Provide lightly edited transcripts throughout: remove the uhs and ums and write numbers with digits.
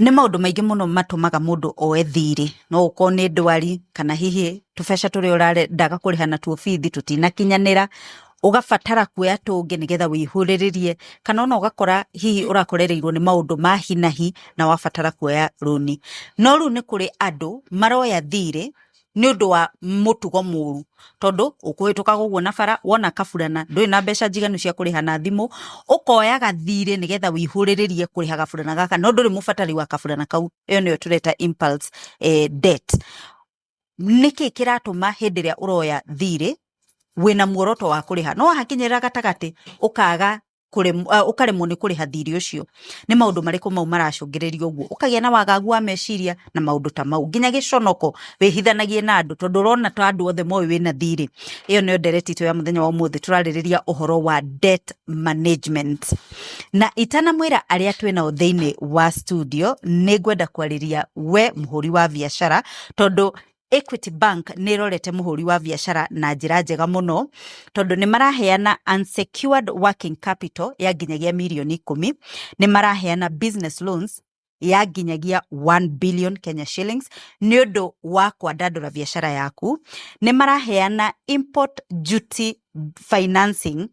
Nĩ maũndũ maingĩ mũno matũmaga mũndũ oe thirĩ. No ũkorwo nĩ ndwari, kana hihi tũbeca tũrĩa ũrarendaga kũrĩha natuo bithi tũtinakinyanĩra, ũgabatara kuoya tũngĩ nĩgetha wĩihũrĩrĩrie, kana ona ũgakora hihi ũrakorereirwo nĩ maũndũ ma hi na hi na wabatara kuoya rũni. No rĩu nĩ kũrĩ andũ maroya thirĩ nĩ ũndũ wa mũtugo mũru, tondũ ũkũhĩtũkaga ũguo na bara wona kaburana ndũrĩ na mbeca njiganu cia kũrĩha na thimũ, ũkoyaga thirĩ nĩgetha wĩihũrĩrĩrie kũrĩha gaburana gaka, no ndũrĩ mũbatari wa kaburana kau. Ĩyo nĩyo tũreta impulse debt. Nĩkĩ kĩratũma hĩndĩ ĩrĩa ũroya thirĩ wĩna muoroto wa kũrĩha, no wahakinyĩrĩra gatagatĩ ũkaga ũkaremwo nĩ kũrĩha thirĩ ũcio? Nĩ maũndũ marĩkũ mau maracũngĩrĩria ũguo ũkagĩa na wagagu wa meciria na maũndũ ta mau, nginya gĩconoko wĩhithanagie na andũ tondũ ũrona ta andũ othe moĩ wĩna thirĩ? Ĩyo nĩyo ndereti itũ ya mũthenya wa ũmũthĩ. Tũrarĩrĩria ũhoro wa debt management, na itanamwĩra arĩa twĩnao thĩinĩ wa studio, nĩ ngwenda kwarĩria we mũhũri wa biacara, tondũ Equity Bank nĩ ĩrorete mũhũri wa biacara na njĩra njega mũno, tondũ nĩ maraheana unsecured working capital ya nginyagia mirioni 10, nĩ maraheana business loans ya nginyagia 1 billion Kenya shillings nĩ ũndũ wa kwandandũra biacara yaku, nĩ maraheana import duty financing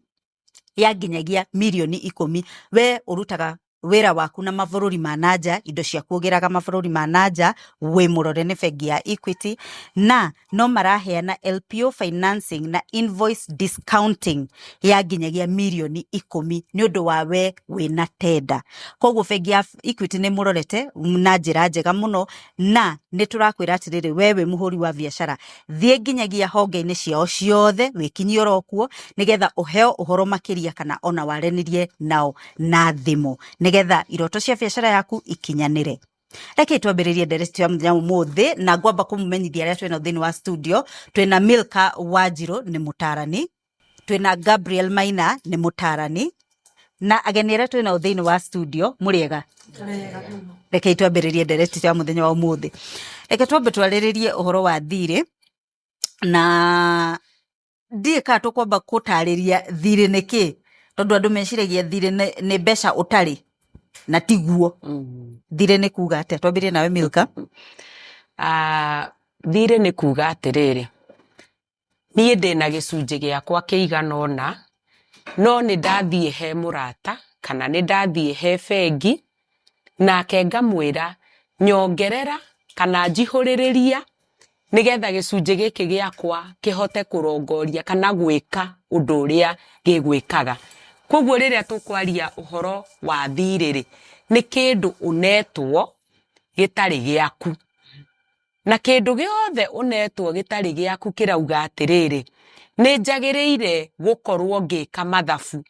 ya nginyagia mirioni 10. We ũrutaga wĩra waku na mabũrũri ma nanja, indo ciaku ũgĩraga mabũrũri ma nanja, wĩ mũrore nĩ bengi ya Equity. Na no maraheana LPO financing na invoice discounting ya nginyagia mirioni 10 nĩ ũndũ wa we wĩna tenda. Koguo bengi ya Equity nĩ mũrorete na njĩra njega mũno, na nĩ tũrakwĩra atĩrĩrĩ, we wĩ mũhũri wa biacara, thiĩ nginyagia honge-inĩ ciao ciothe, wĩkinyie oro kuo nĩgetha ũheo ũhoro makĩria, kana ona waranĩrie nao na thimũ nĩgetha iroto cia biacara yaku ikinyanĩre. Reke twambĩrĩrie ndereti ya mũthenya ũmũthĩ, na ngwamba kũmũmenyithia arĩa twĩnao thĩinĩ wa studio. Twĩna Milka Wanjirũ, nĩ mũtarani, twĩna Gabriel Maina, nĩ mũtarani, na ageni arĩa twĩnao thĩinĩ wa studio. Mũrĩega? Reke twambĩrĩrie ndereti ya mũthenya wa ũmũthĩ. Reke twambe twarĩrĩrie ũhoro wa thirĩ, na ndiĩ kana tũkwamba kũtarĩria thirĩ nĩ kĩ, tondũ andũ meciragia thirĩ nĩ mbeca ũtarĩ, na tiguo. Thirĩ nĩ kuga atĩa? Twambĩrĩrie nawe, Milka. Ah, thirĩ nĩ kuga atĩrĩrĩ, niĩ ndĩna gĩcunjĩ gĩakwa kĩigana ũna, no nĩ ndathiĩ he mũrata kana nĩ ndathiĩ he bengi, nake ngamwĩra nyongerera kana njihũrĩrĩria nĩgetha gĩcunjĩ gĩkĩ gĩakwa kĩhote kũrongoria kana gwĩka ũndũ ũrĩa gĩgwĩkaga. Koguo rĩrĩa tũkwaria ũhoro wa thirĩ rĩ, nĩ kĩndũ ũnetwo gĩtarĩ gĩaku, na kĩndũ gĩothe ũnetwo gĩtarĩ gĩaku kĩrauga atĩrĩrĩ, nĩ njagĩrĩire gũkorwo ngĩka mathabu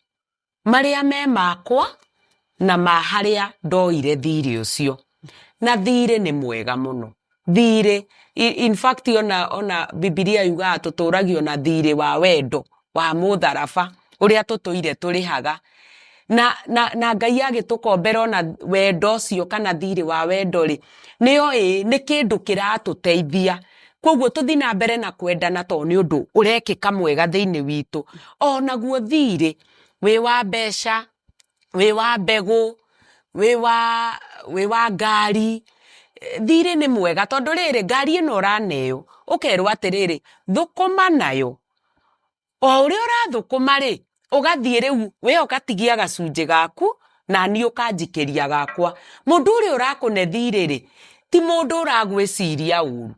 marĩa me makwa na ma harĩa ndoire thirĩ ũcio. Na thirĩ nĩ mwega mũno. Thirĩ, in fact, ona Bibilia yugaga tũtũragio na thirĩ wa wendo wa mũtharaba ũrĩa tũtũire tũrĩhaga, na Ngai agĩtũkombera ona wendo ũcio kana thirĩ wa wendo rĩ, nĩyo ĩ nĩ kĩndũ kĩratũteithia. Koguo tũthiĩ na mbere na kwendana tondũ nĩ ũndũ ũrekĩka mwega thĩinĩ witũ. Onaguo thirĩ wĩ wa mbeca, wĩ wa mbegũ, wĩ wa ngari, thirĩ nĩ mwega, tondũ rĩrĩ, ngari ĩno ũraneo ũkerwo atĩrĩrĩ, thũkũma nayo. O ũrĩa ũrathũkũma rĩ, ũgathiĩ rĩu we ũgatigia gacunjĩ gaku na niĩ ũkanjikĩria gakwa. Mũndũ ũrĩa ũrakũne thirĩ rĩ, ti mũndũ ũragwĩciria ũru,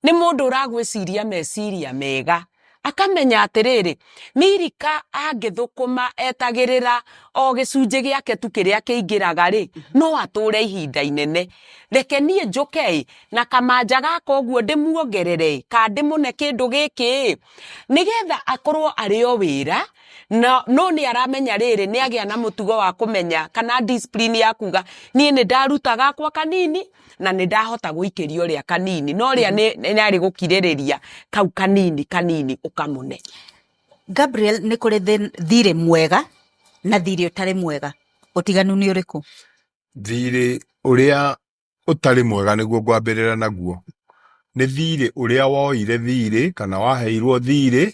nĩ mũndũ ũragwĩciria meciria mega, akamenya atĩrĩrĩ, Milika angĩthũkũma etagĩrĩra o gĩcunjĩ gĩake tu kĩrĩa kĩingĩraga rĩ, no atũre ihinda inene. Reke niĩ njũke ĩ na kamanja gaka ũguo ndĩmuongerere ka ndĩmũne kĩndũ gĩkĩ ĩ, nĩgetha akorwo arĩ o wĩra na no nĩ aramenya rĩrĩ, nĩ agĩa na mũtugo wa kũmenya kana discipline ya kuga niĩ nĩ ndaruta gakwa kanini na nĩ ndahota gũikĩria ũrĩa kanini, no ũrĩa nĩ arĩ gũkirĩrĩria kau kanini kanini ũkamũne. Gabriel, nĩ kũrĩ thirĩ mwega na thirĩ ũtarĩ mwega. Ũtiganu nĩ ũrĩkũ? Thirĩ ũrĩa ũtarĩ mwega, nĩguo ngwambĩrĩra naguo, nĩ thirĩ ũrĩa woire thirĩ kana waheirwo thirĩ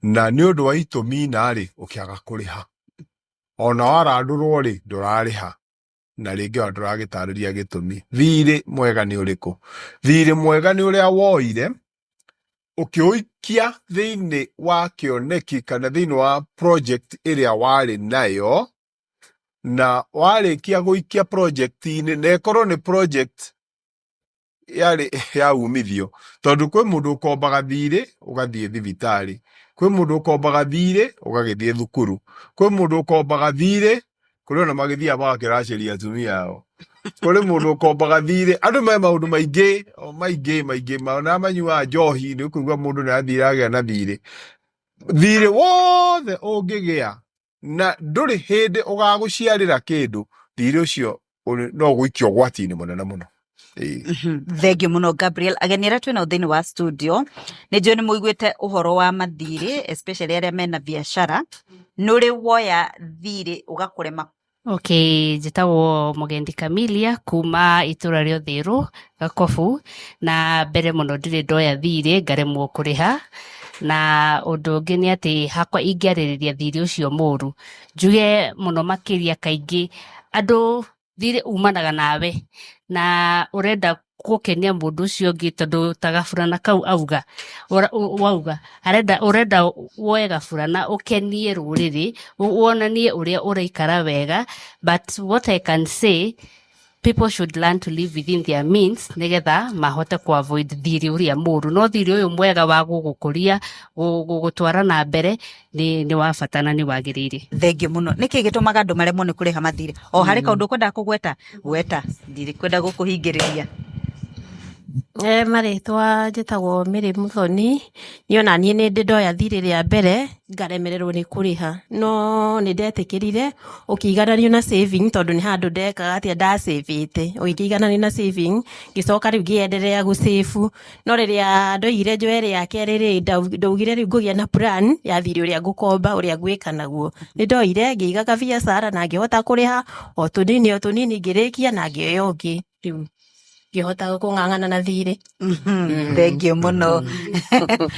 na nĩ ũndũ wa itũmi na rĩ ũkĩaga kũrĩha, ona warandũrwo rĩ, ndũrarĩha. Na rĩngĩ ona ndũragĩtarĩria gĩtũmi. Thirĩ mwega nĩ ũrĩkũ? Thirĩ mwega nĩ ũrĩa woire ũkĩũikia thĩinĩ wa kĩoneki kana thĩinĩ wa project ĩrĩa warĩ nayo, na warĩkia gũikia project-inĩ, na ĩkorwo nĩ project yarĩ ya umithio, tondũ kwĩ mũndũ ũkombaga thirĩ ũgathiĩ thibitarĩ, kwĩ mũndũ ũkombaga thirĩ ũgagĩthiĩ thukuru, kwĩ mũndũ ũkombaga thirĩ kũrĩ ona magĩthiaga magakĩracĩria atumia ao, kũrĩ mũndũ ũkombaga thirĩ. Andũ me maũndũ maingĩ o maingĩ maingĩ, ona manyuaga njohi, nĩ ũkũigua mũndũ nĩ athire agĩa na thirĩ. Thirĩ wothe ũngĩgĩa na ndũrĩ hĩndĩ ũgagũciarĩra kĩndũ, thirĩ ũcio no ũgũikia ũgwati-inĩ mũnene mũno. Ĩĩ. Thengiũ mũno Gabriel. Ageni arĩa twĩnao thĩinĩ wa studio, nĩ njũĩ nĩ mũiguĩte ũhoro wa mathirĩ, especially arĩa mena biacara. Nĩ ũrĩ woya thirĩ ũgakũrema? Okay, njĩtagwo Mũgendi Kamilia kuma itũra rĩa Ũthĩrũ Gakobu, na mbere mũno ndirĩ ndoya thirĩ ngaremwo kũrĩha. Na ũndũ ũngĩ nĩ atĩ hakwa ingĩarĩrĩria thirĩ ũcio mũru, njuge mũno makĩria kaingĩ andũ thirĩ umanaga nawe na ũrenda gũkenia mũndũ ũcio ũngĩ, tondũ ta gaburana kau auga wauga arenda ũrenda woe gaburana ũkenie rũrĩrĩ, wonanie ũrĩa ũraikara wega. But what I can say, people should learn to live within their means nigetha mahote ku avoid thirĩ ũrĩa mũru. No thirĩ ũyũ mwega wa gũgũkũria, gũgũtwara na mbere nĩ wa bata na nĩ wagĩrĩire. Thengiũ mũno. Nĩkĩ gĩtũmaga andũ maremwo nĩ kũrĩha mathirĩ? O harĩ kaũndũ ũkwendaga kũgweta, gweta, ndirĩ kwenda gũkũhingĩrĩria. Marĩtwa njĩtagwo Mary Muthoni. Niĩ ona niĩ nĩ ndĩ ndoya thirĩ rĩa mbere ngaremererwo nĩ kũrĩha, no nĩ ndetĩkĩrire ũkĩigananio na saving, tondũ nĩ handũ ndekaga atĩa ndacĩvĩte, ũgĩkĩigananio na saving, ngĩcoka rĩu ngĩenderea gũcĩbu. No rĩrĩa ndoigire njoe rĩa kerĩ rĩ, ndaugire rĩu ngũgĩa na plan ya thirĩ ũrĩa ngũkomba, ũrĩa ngwĩka naguo. Nĩ ndoire ngĩiga kabiacara na ngĩhota kũrĩha o tũnini o tũnini, ngĩrĩkia na ngĩoya ũngĩ, rĩu ngĩhota kũng'ang'ana na thirĩ. Thengiũ mũno.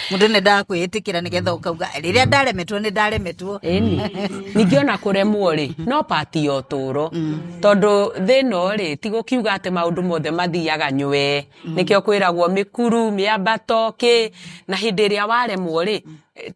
Mũndũ nĩ endaga kwĩĩtĩkĩra nĩgetha ũkauga rĩrĩa ndaremetwo nĩ ndaremetwo. Ĩni ningĩ ona kũremwo rĩ, no pati ya ũtũũro, tondũ thĩno rĩ, ti gũkiuga atĩ maũndũ mothe mathiaga nywee. Nĩkĩo kwĩragwo mĩkuru mĩambato kĩ, na hĩndĩ ĩrĩa waremwo rĩ,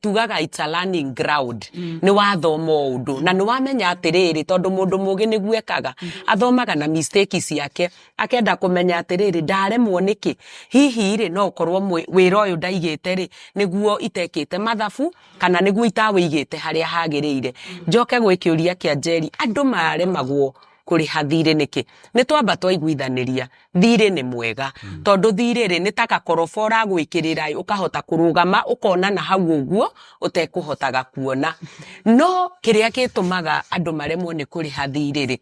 tugaga it's a learning ground. Nĩ wathoma ũndũ na nĩ wamenya atĩrĩrĩ, tondũ mũndũ mũgĩ nĩguo ekaga, athomaga na mistake ciake, akenda kũmenya atĩrĩrĩ, ndaremwo nĩkĩ? Hihi rĩ, no ũkorwo wĩra ũyũ ndaigĩte rĩ, nĩguo itekĩte mathabu, kana nĩguo itawĩigĩte harĩa hagĩrĩire. Njoke gwĩ kĩũria kĩa Njeri, andũ maremagwo kũrĩha thirĩ nĩkĩ? Nĩ twamba twaiguithanĩria thirĩ nĩ mwega, tondũ thirĩ rĩ, nĩ ta gakoroba ũragwĩkĩrĩra ĩ, ũkahota kũrũgama ũkona na hau ũguo ũtekũhotaga kuona. No kĩrĩa gĩtũmaga andũ maremwo nĩ kũrĩha thirĩ rĩ,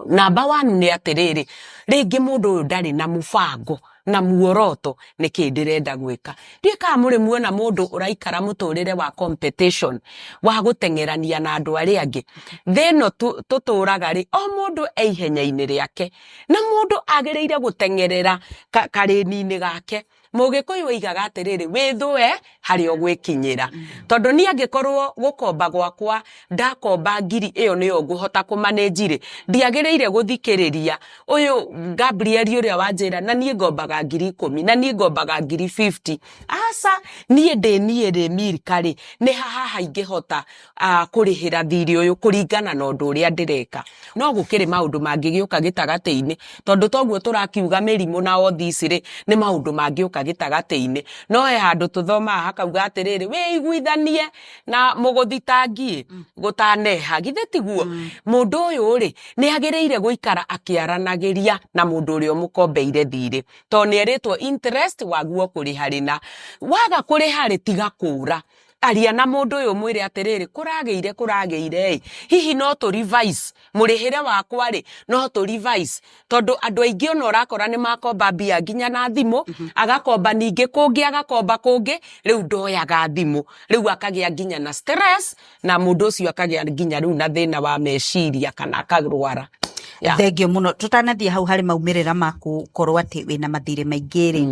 namba one nĩ atĩrĩrĩ, rĩngĩ mũndũ ũyũ ndarĩ na mũbango na muoroto nĩkĩ ndĩrenda gwĩka. Ndiũĩ kana mũrĩ muona mũndũ ũraikara mũtũrĩre wa competition, wa gũteng'erania na andũ arĩa angĩ. Thĩ ĩno tũtũraga rĩ, o mũndũ e ihenya-inĩ rĩake, na mũndũ agĩrĩire gũteng'erera karĩni-inĩ gake. Mũgĩkũyũ oigaga atĩrĩrĩ, wĩthũe harĩa ũgwĩkinyĩra, tondũ niĩ angĩkorwo gũkomba gwakwa ndakomba ngiri ĩyo nĩyo ngũhota kũmanĩnji rĩ, ndiagĩrĩire gũthikĩrĩria ũyũ Gabriel ũrĩa wanjĩra na niĩ ngombaga 10,000, na niĩ ngombaga 50,000. Aca, niĩ ndĩ niĩ rĩ, Milka rĩ, nĩ haha ingĩhota kũrĩhĩra thirĩ ũyũ kũringana na ũndũ ũrĩa ndĩreka. No gũkĩrĩ maũndũ mangĩgĩũka gĩtagatĩ-inĩ, tondũ toguo tũrakiuga mĩrimũ na othi ici rĩ, nĩ maũndũ mangĩũka gĩtagatĩ-inĩ. No he handũ tũthomaga hakauga atĩrĩrĩ, wĩiguithanie na mũgũthitangi gũtaneha, githĩ tiguo? Mũndũ ũyũ rĩ, nĩ agĩrĩire gũikara akĩaranagĩria na mũndũ ũrĩa ũmũkombeire thirĩ, tondũ nĩ erĩtwo interest waguo kũrĩha rĩna, waga kũrĩha rĩ, tiga kũra. Aria na mũndũ ũyũ mwĩre atĩrĩrĩ, kũragĩire kũragĩire ĩ, hihi no tũ revise mũrĩhĩre wakwa rĩ, no tũ revise, tondũ andũ aingĩ ona ũrakora nĩ makomba mbia nginya na thimũ, agakomba ningĩ kũngĩ, agakomba kũngĩ, rĩu ndoyaga thimũ, rĩu akagĩa nginya na stress, na mũndũ ũcio akagĩa nginya rĩu na thĩna wa meciria kana akarwara. Yeah. Thengiũ mũno. Tũtanathiĩ hau harĩ maumĩrĩra ma gũkorwo atĩ wĩna mathirĩ maingĩ rĩ,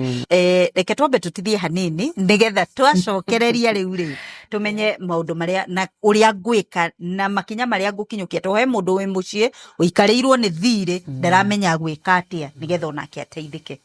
reke twambe tũtithie hanini nĩgetha twacokereria rĩu rĩ. Tũmenye maũndũ marĩa na ũrĩa ngwĩka na makinya marĩa ngũkinyũkia, to he mũndũ wĩ mũciĩ ũikarĩirwo nĩ thirĩ, ndaramenya gwĩka atĩa nĩgetha onake ateithĩke.